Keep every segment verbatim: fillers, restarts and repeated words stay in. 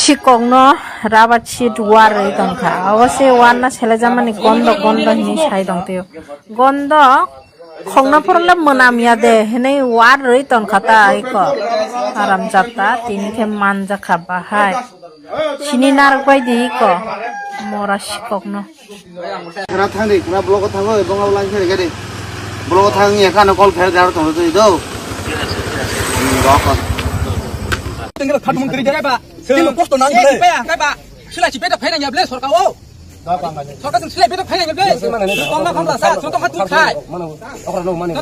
Sikokno rubber sheet warwi tongkha. Obo se warna selejamani gondo gondo hinwi sai tongtio. Gondo khokna phorle mwnam ya de hinwi warwi tongkha ta iko. Haramjada tini khe manjakha bahai. Sini narwk bai di iko mora sikokno. Kra thang di, kra block o thango, ebong abo lang khe gari. Block o thang ya kano call fail gar tong twi do. Hmm, rok. Tengkela khat mung kri jai ba. Tengkela kosto nang ble. Kai ba. Sila chi peta phaina ya ble sorkar o. Sorkar sila peta phaina ya ble. Tong ma kham la sa, so to khat khai. Okra no mani.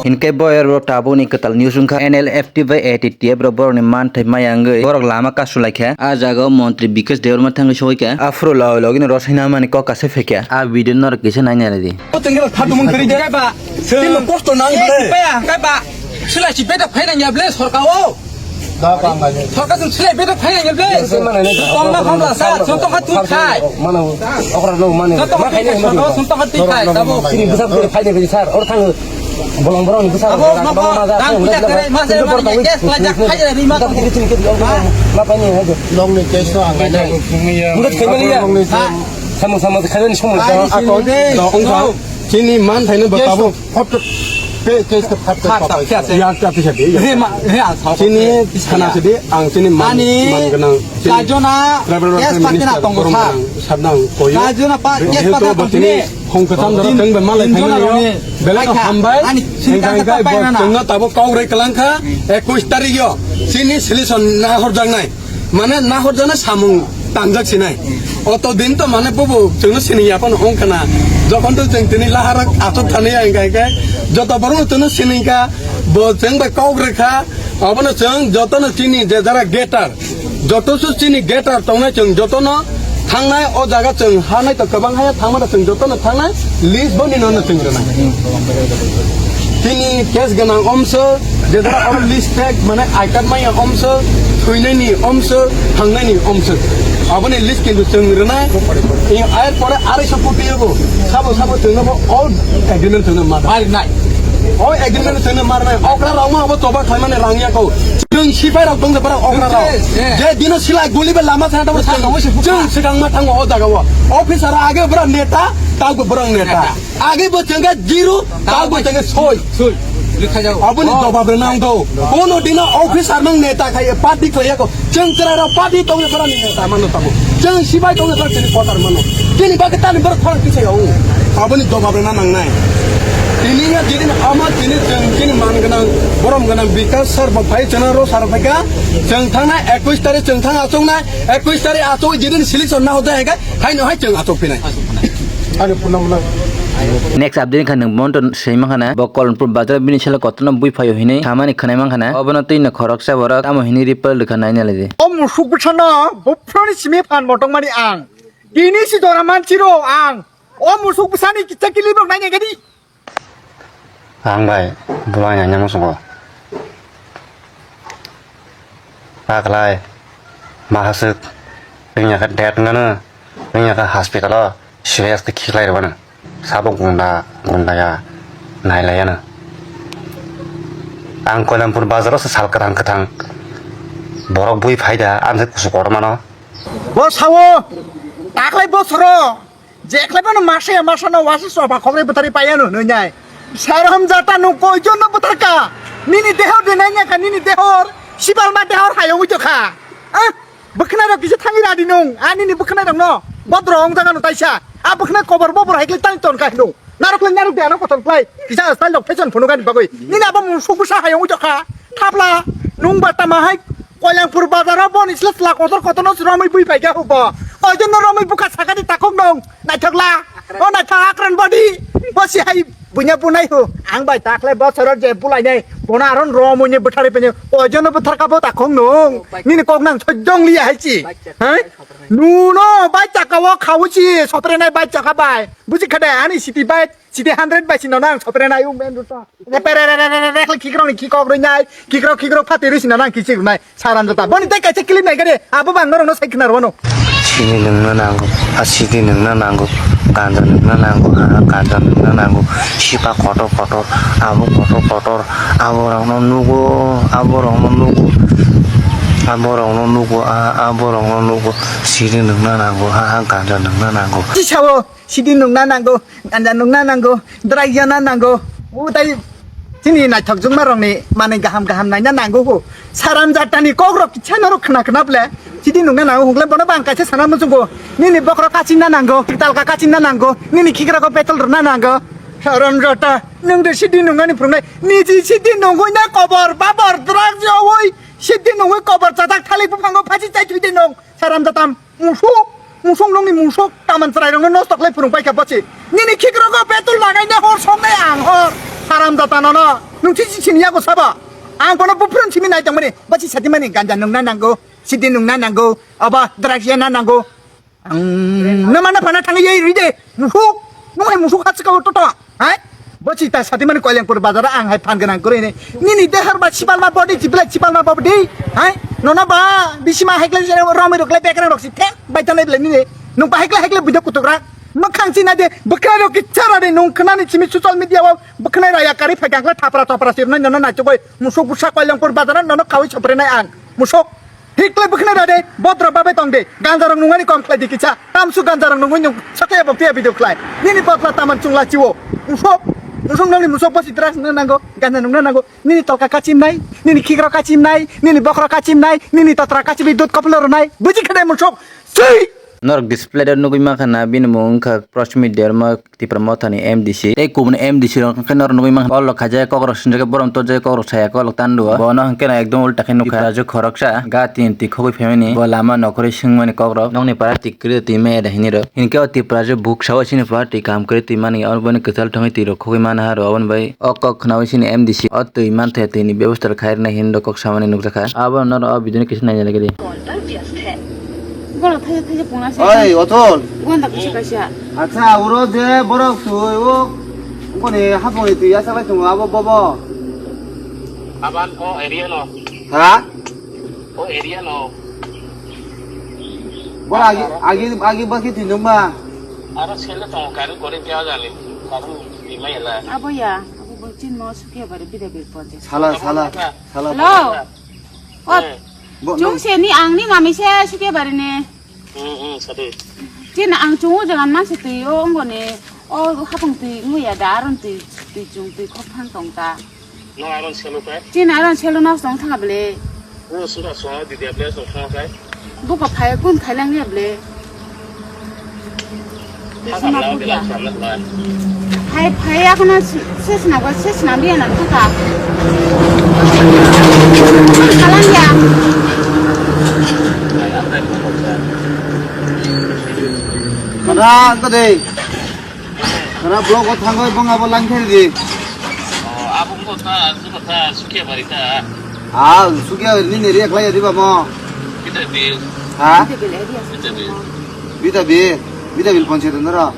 Hinkhe boyar rok tabukni kwtal news wngkha N L F T bai A T T F rok borokni manthai maya wngwi borok lama kasulaikha. A jagao montri Bikash Debbarma thangwi soikha. Aphuru lawai logino rosai namani kok kasa phaikha. A video norok kisa nainai di. Tengkela khat mung kri jai ba. Tengkela kosto nang ble. Kai ba. Sila chi peta phaina ya ble sorkar o. Sorkar sung sile beto phai nang be. Tong na kham la sa, sung tong khat khai. Mano, okra no mano. Sung tong khat khai, sung tong khat khai, tabo. Sini bisa beto phai de sar, or thang bolong bolong bisa. Abo ma ma, dang kita kare, ma se ma ni kes la jak khai de ri ma. Kita kiri sini kiri ma phai ni hai. Long ni kes to ang nai. Muda khai mali ya. Sama sama khai ni semua. Ako, no, ong thang. Chini man thai no ba tabo. Photo, pe, pe, pe, photo, photo, photo. Yang tapi sadi. He ma, he ang sao. Chini khana sadi, ang chini man, ani man ganang. Kajona, driver yes, license pakina minister, tongo borom sa. Ganang, sabnang koyo. Kajona pa, yes, pakina tongo ne. Hong katam dara teng ba malai thang ne. Bela ka hambai. Ani sini kang ka pai na. Tengna tabo kau rai kalangkha, ekush tarik yo. Chini solution na hor jang nai. Mane nahorjana samung tangjak sinai. Oto din to mane bobo chwngno siningya phano wngkhana. Jokhon to chwng tini laharak aswk thani ya hingka hingke joto borokno chwngno siningkha, bo chwng bai kok rwkha. Obono chwng jotono chini je jara getar, joto su chini getar tongnai chwng jotono thangnai o jaga chwng hanai to kwbang haya thangmano chwng jotono thangnai. List bo nino no chwng rwnai. Tini case ganang omso, jeda oro list tag mane I card maya omso, thwinani omso, thangnani omso. Aboni list kintu chwng rwnai. I ayar pore arai so kopi yogo. Sabo sabo chwngno bo all agreement chwngno mar. Mar nai. All agreement chwngno mar nai. Okra rok ma abo toba khlaimani rang yako. Chwng sipai rok tong jabara okra rok. Yes, yes. Je dino sila guli be lama sana tamo. Yes, yes. Chwng sikang ma thango o jaga o. Officer age bra neta, tau bra neta. Neta. Age bo chengka zero, tao bo chengka soi. Soi. Likha jao. Aboni jobab rwna ang do. Kono dino officer mang neta khai party khlai yako. Cheng chwrai rok party tong phara ni neta mano tamo. Cheng sibai tong phara chini kotar mano. Chini bagwi tani borok khorang kisa yao. Aboni jobab rwna nangnai. Tini ya jidin ama tini cheng chini man ganang, borom ganang Bikash sir bo phai chana ro sir phai ka. Cheng thangna ekush tarik cheng thang achung nai. Ekush tarik achung jidin selection na hoda hega. Haino hai chwng achuk phinai. Ani phone number. Next update kha nwng Monton swi mankha na, bo Kolonpur bazar bini salo kotorno bui phaio hinwi samani khwnai mankha na, obono twi no khoroksa borok tamo hinwi reply rwkha naina laidi. O musuk bwsano buphuruni simi phan motong mani ang. Tini si jora manchiro ang. O musuk bwsani kicha kili rok naina gadi. Ang bai, bwlai nai nang muchungo. Taklai, mahaswk, wngya khe date wngano, wngya khe hospital o serious khe khiklai rwbano. Sabo gunda, gunda ya, nailai yano. Ang Koilampur bazar o se sal kwthang kwthang borok bui phai da, ang se kusu kotor mano. Bo sao, taklai bosoro. Jekhlai bono masa ya masa no wasa soba khokre bwtharwi paiya no hwnwi nai. Sai rohom jata no koijon no bwtharka. Nini dehor de nai nangkha nini dehor. Sibal ma dehor hayung ui tokha. Ah, bwkhwnai rok kisa thangwi radi nung. Ah, nini bwkhwnai rok no. Bodro ong jaga no taisa. Ah, bwkhwnai kobor bobor hai khlai tani ton kha hinung. Narok lai narok de ano kotor khlai. Kisa style rok fashion phunukani bagwi. Nini abo musuk bwsa hayung ui tokha. Thapla. Nung ba tama hai. Koilangpur bazar o boni sle sla kotor kotor no romwi bui paikha hubo. Oijon no romwi bukha sakani takhuk nung. Naithok la. O naithok akran body. Bo si hai bunya bunai hu. Ang bai takhle bosor je bulai nai. Bona aron romwi ni bwthari pene. Oijon no bwthar kabo takhuk nung. Nini kok nang sojong liya hai chi. Hai? Nuno bai chaka o khawi chi. Sopre nai bai chaka bai. Buji khade ani city bai. City hundred bai sino nang sopre nai u main road to. Re, re, re, re, re, re, re, kikrok ni kikok rwi nai, kikrok, kikrok phati rwi sina nang kichik rwnai, saran jota. Boni tei kaisa clip nai gari, abo bang norok no sai khna rwano. Sini nungna nango, a sini nungna nango, ganja nungna nango, ha, ha, ganja nungna nango, sipa kotor kotor, abo kotor kotor, abo rok no nugo, abo rok no nugo, A borokno nugo, a, a borokno nugo, sidi nungna nango, ha, ha, ganja nungna nango. Chisao, sidi nungna nango, ganja nungna nango, drai jana nango. Utai chini naithok jwngma rokni manwi gaham gaham naina nango ho. Saram jatani kokrok kichano rok khna khna ble. Sidi nungna nango, hwngle bono bang kaisa sana muchungo. Nini bokhorok kachingna nango, talka kachingna nango, nini khikrokgo petrol rwna nango. Saram jata, nwng de sidi nungnani phwrwngnai, niji sidi nungwi na kobor babor drak jawoi. Sidi nungwi kobor chajak thalik buphango phachi chai thwidi nung. Saram jatam musuk, musuk nungni musuk taman chwrairokno nosto khlai phwrwng paikha bosi. Nini khikrokgo petrol lagai ne hor songnai ang hor. Saram jata nono. Nung sisi sini yago sabo. Ang bono buphurun simi nai tongmani. Bosi satimani ganja nungna nango. Sidi nungna nango. Aba drugs yana nango. Ang namana phana thangwi ei ride. Musuk. Nung hai musuk hatsi kawo toto. Hai? Bosi ta satimani Koilengpur bazar ang hai phan gwnang kwrwi ni. Nini dehar ba sipalma body, chiplai sipalma body. Hai? Nono ba bisima haiklai jera romwi roklai bekrang roksi thek bai tanai belai nini. Nung ba haiklai haiklai buido kutukra. Mwkhang china de bwkhra rok kichara de nung khnani simi social media o bwkhnai raya kari phai kangkla thapra thapra sirnai nono naichugoi. Musuk busa Koilengpur bazar nono khawi soprenai ang. Musuk. Hiklai bwkhwnai rade, botra babai tong de, ganjarok nungani kom khlai di kisa, tamsu ganjarok nungwi nung sakya boktiya video khlai. Nini botla taman chungla chiwo. Musok, musok nangni musok bosi drugs nung nango, ganja nungna nango. Nini tolka kachimnai, nini khikrok kachimnai, nini bokhorok kachimnai, nini totra kachimwi dut koplo rwnai. Buji khade musok, sui! Norok display o nugwi mankha na bini mung wngkha Prashmit Debbarma. Tipra Mothani M D C tei kubun M D C rok khe norok nugwi mankha. Olo khaijak kokrok sinjak borom tojak kokrok saya kolok tando. Bono hwnkhe no ekdom ulta khe nukha. Tipra je khoroksa ga tin twi khogwi phaimani bo lama nokhorwi swngmani kokrok nokni para twi kwrwi twi maya da hinwi rok. Hinkhe o Tipra je buksa o chini para twi kaham kwrwi twi mani abo boni kwchal thangwi twi rok khogwi mana haro aboni bai o kok khnaui chini M D C o twi manthe twi ni bebosta khai rwna hinwi rok kok samani nukjakha. Abo norok o video ni kisa naina lagidi. Borok thaisa thaisa pungna se. Oi, Otol. Gonda kaisa kaisa. Acha, uro je borok twi o, boni hapungni twi ya salai tongo, abo bobo. Aban o area no. Ha? O area no. Bora agi, agi, agi baki twi nungma. Aro sele tongo, karu kore pya jani. Karu di mai la. Abo ya, abo bo chin mo sukia bare bida bil ponche. Sala, sala, sala. Hello. O, chwng se ni ang ni mami se suke bari ne. Hmm, hmm, sadi. Chini ang chwng o jagan ma se twi o ngo ne. O hapang twi ngo ya da aron twi, twi chwng twi khok thang tong ta. No aron selo kai? Chini aron selo no song thang ble. O suka so di dia ble song thang kai? Buka phai kun khai lang ya ble. Hai, hai, aku na si, si sina ko, si sina dia na tuka. Kalang ya. Kada, kada. Kada blog ko thangoi bong abo langkheri di. Abong ko ta, suka ta, sukia bari ta. Ah, sukia ni neri aklai di ba mo. Kita di. Ha? Kita di. Bita bi, bita bil ponchayat nara.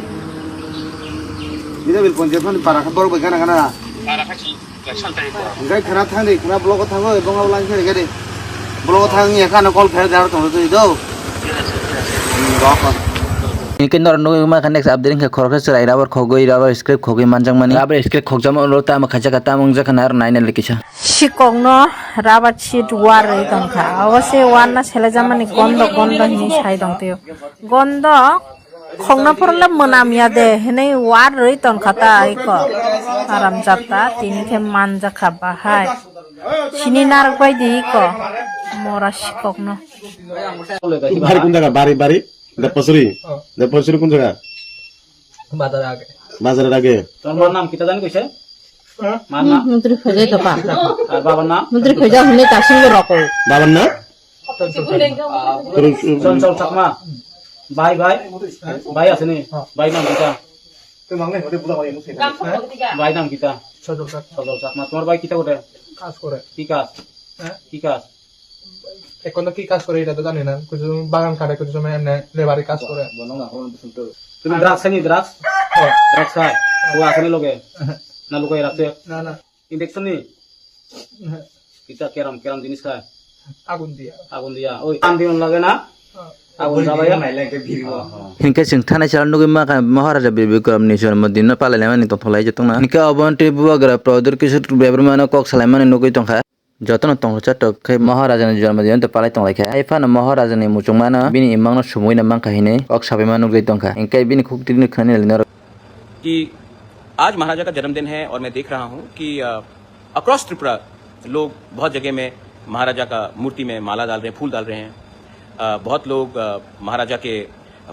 Bita bil ponchayat mani para kha borok bai gana gana. Para kha si, kaisa tai ko. Engkai khana thang di, khana blogo thango, ebong abo lang khe gade. Blogo thang ya khana call khe dar tong do do. Engkai nor nugui ma kha next update khe khorok khe chwrai rubber khogui, rubber scrap khogui manjak mani. Rubber scrap khokjama ulo tamo khaisa kha tamo wngjakha na aro naina le kisa. Sikokno rubber sheet warwi tongkha. Abo se warna selejamani gondo gondo hinwi sai tongtio. Gondo khokna phorle mwnam ya de hinwi warwi tongkha ta iko. Haramjata tini khe manjakha bahai. Sini narwk bai di iko. Mora sikokno. Bari kun jaga? Bari, bari? Depasuri? Oh. Depasuri kun jaga? Bazar age. Bazar age. Tomar naam kita jani koise? Hah? Mar naam? Hmm, mantri khojai to pa. Ar babar naam? Mantri khojai hwnwi kasing roko. Babar naam? Chonchol Chakma. Bhai, bhai. Bhai aseni? Bhai naam kita? Bhai naam kita? Sojol Chakma. Sojol Chakma. Tomar bhai kita kore? কাজ করে। কি কাজ? হ্যাঁ? কি কাজ? এখন তো কি কাজ করে এটা তো জানি না। কিছু সময় বাগান কাটে, কিছু সময় এমনি লেবারি কাজ করে। তুমি ড্রাগস খাইনি, ড্রাগস? হ্যাঁ। ড্রাগস খায়? ও আসেনি লগে? হ্যাঁ। না লুকাই রাখছে? না, না। ইনজেকশন নি? হ্যাঁ। কিতা কেরাম, কেরাম জিনিস খায়? আগুন দিয়া। আগুন দিয়া। ওই আগুন দিন লাগে না? হ্যাঁ। আগুন জ্বালাইয়া? Hinkhe chwng thanai sal nugui mankha Maharaja Bir Bikramni jonmo dinno palailaimani tongthok lai tongna. Hinkhe obo tei bubagra Pradyut Kishore Debbarmano kok salaimani nugui tongkha. Jotono tongthokcha tok khe Maharaja ni jonmo din palai tonglaikha. Hai phano Maharaja ni muchungmano bini imangno sumui no mankha hinwi kok sabaima nukjagwi tongkha. Hinkhe bini khuk tini khwnani norok कि आज महाराजा का जन्मदिन है और मैं देख रहा हूँ कि अक्रॉस त्रिपुरा लोग बहुत जगह में महाराजा का मूर्ति में माला डाल रहे हैं, फूल डाल रहे हैं। अ, बहुत लोग अ, महाराजा के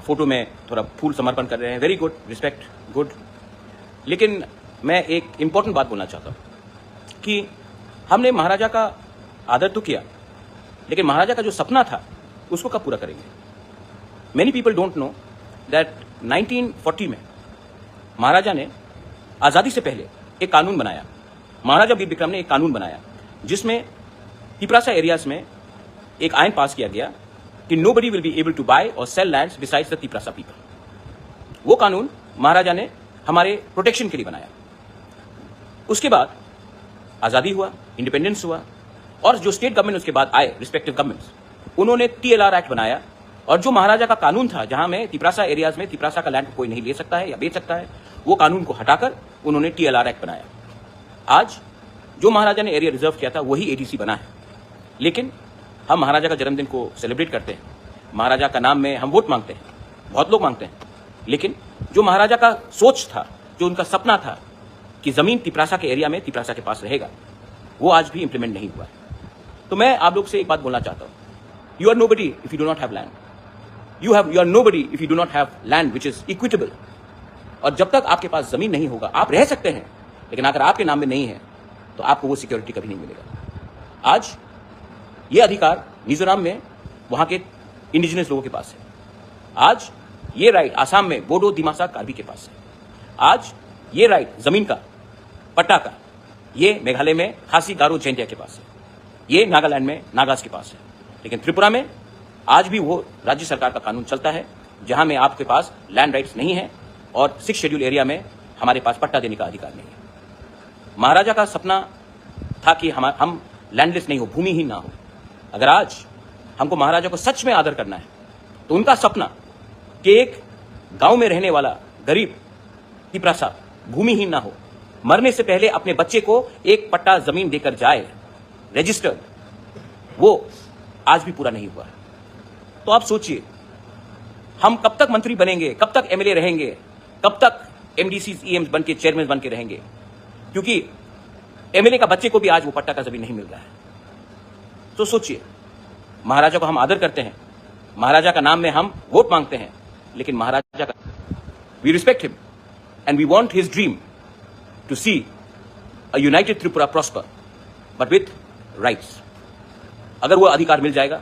फोटो में थोड़ा फूल समर्पण कर रहे हैं। Very good, respect, good. लेकिन मैं एक इम्पोर्टेंट बात बोलना चाहता हूँ कि हमने महाराजा का आदर तो किया, लेकिन महाराजा का जो सपना था, उसको कब पूरा करेंगे? Many people don't know that nineteen forty में महाराजा ने आज़ादी से पहले एक कानून बनाया। महाराजा वीर विक्रम ने एक कानून बनाया, जिसमें तिपरासा एरियाज में एक आयन पास किया गया कि nobody will be able to buy or sell lands besides the Tiprasa people। वो कानून महाराजा ने हमारे प्रोटेक्शन के लिए बनाया। उसके बाद आज़ादी हुआ, इंडिपेंडेंस हुआ, और जो स्टेट गवर्नमेंट उसके बाद आए, रिस्पेक्टिव गवर्नमेंट्स, उन्होंने टीएलआर एक्ट बनाया। और जो महाराजा का कानून था, जहां में तिपरासा एरियाज में तिपरासा का लैंड कोई नहीं ले सकता है या बेच सकता है, वो कानून को हटाकर उन्होंने टीएलआर एक्ट बनाया। आज जो महाराजा ने एरिया रिजर्व किया था, वही एडीसी बना है। लेकिन हम महाराजा का जन्मदिन को सेलिब्रेट करते हैं, महाराजा का नाम में हम वोट मांगते हैं, बहुत लोग मांगते हैं। लेकिन जो महाराजा का सोच था, जो उनका सपना था कि जमीन तिपरासा के एरिया में तिपरासा के पास रहेगा, वो आज भी इम्प्लीमेंट नहीं हुआ है। तो मैं आप लोग से एक बात बोलना चाहता हूँ, you are nobody if you do not have land। You have, you are nobody if you do not have land which is equitable। और जब तक आपके पास जमीन नहीं होगा, आप रह सकते हैं, लेकिन अगर आपके नाम में नहीं है, तो आपको वो सिक्योरिटी कभी नहीं मिलेगा। आज ये अधिकार मिजोरम में वहाँ के इंडिजिनस लोगों के पास है। आज ये राइट आसाम में बोडो, दिमासा, कार्बी के पास है। आज ये राइट जमीन का, पट्टा का, ये मेघालय में खासी, गारो, जैंतिया के पास है। ये नागालैंड में नागाज के पास है। लेकिन त्रिपुरा में आज भी वो राज्य सरकार का कानून चलता है, जहां में आपके पास लैंड राइट्स नहीं है और सिक्स शेड्यूल एरिया में हमारे पास पट्टा देने का अधिकार नहीं है। महाराजा का सपना था कि हम हम लैंडलेस नहीं हो, भूमिहीन ना हो। अगर आज हमको महाराजा को सच में आदर करना है, तो उनका सपना कि एक गांव में रहने वाला गरीब तिपरासा भूमिहीन ना हो, मरने से पहले अपने बच्चे को एक पट्टा जमीन देकर जाए, रजिस्टर्ड, वो आज भी पूरा नहीं हुआ है। तो आप सोचिए, हम कब तक मंत्री बनेंगे, कब तक एमएलए रहेंगे, कब तक एमडीसी, ईएम बन के, चेयरमैन बन के रहेंगे? क्योंकि एमएलए का बच्चे को भी आज वो पट्टा का जमीन नहीं मिल रहा है। तो सोचिए, महाराजा को हम आदर करते हैं, महाराजा का नाम में हम वोट मांगते हैं, लेकिन महाराजा का, we respect him and we want his dream to see a united Tripura prosper, but with rights। अगर वो अधिकार मिल जाएगा,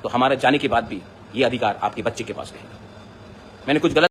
तो हमारे जाने के बाद भी ये अधिकार आपके बच्चे के पास रहेगा। मैंने कुछ गलत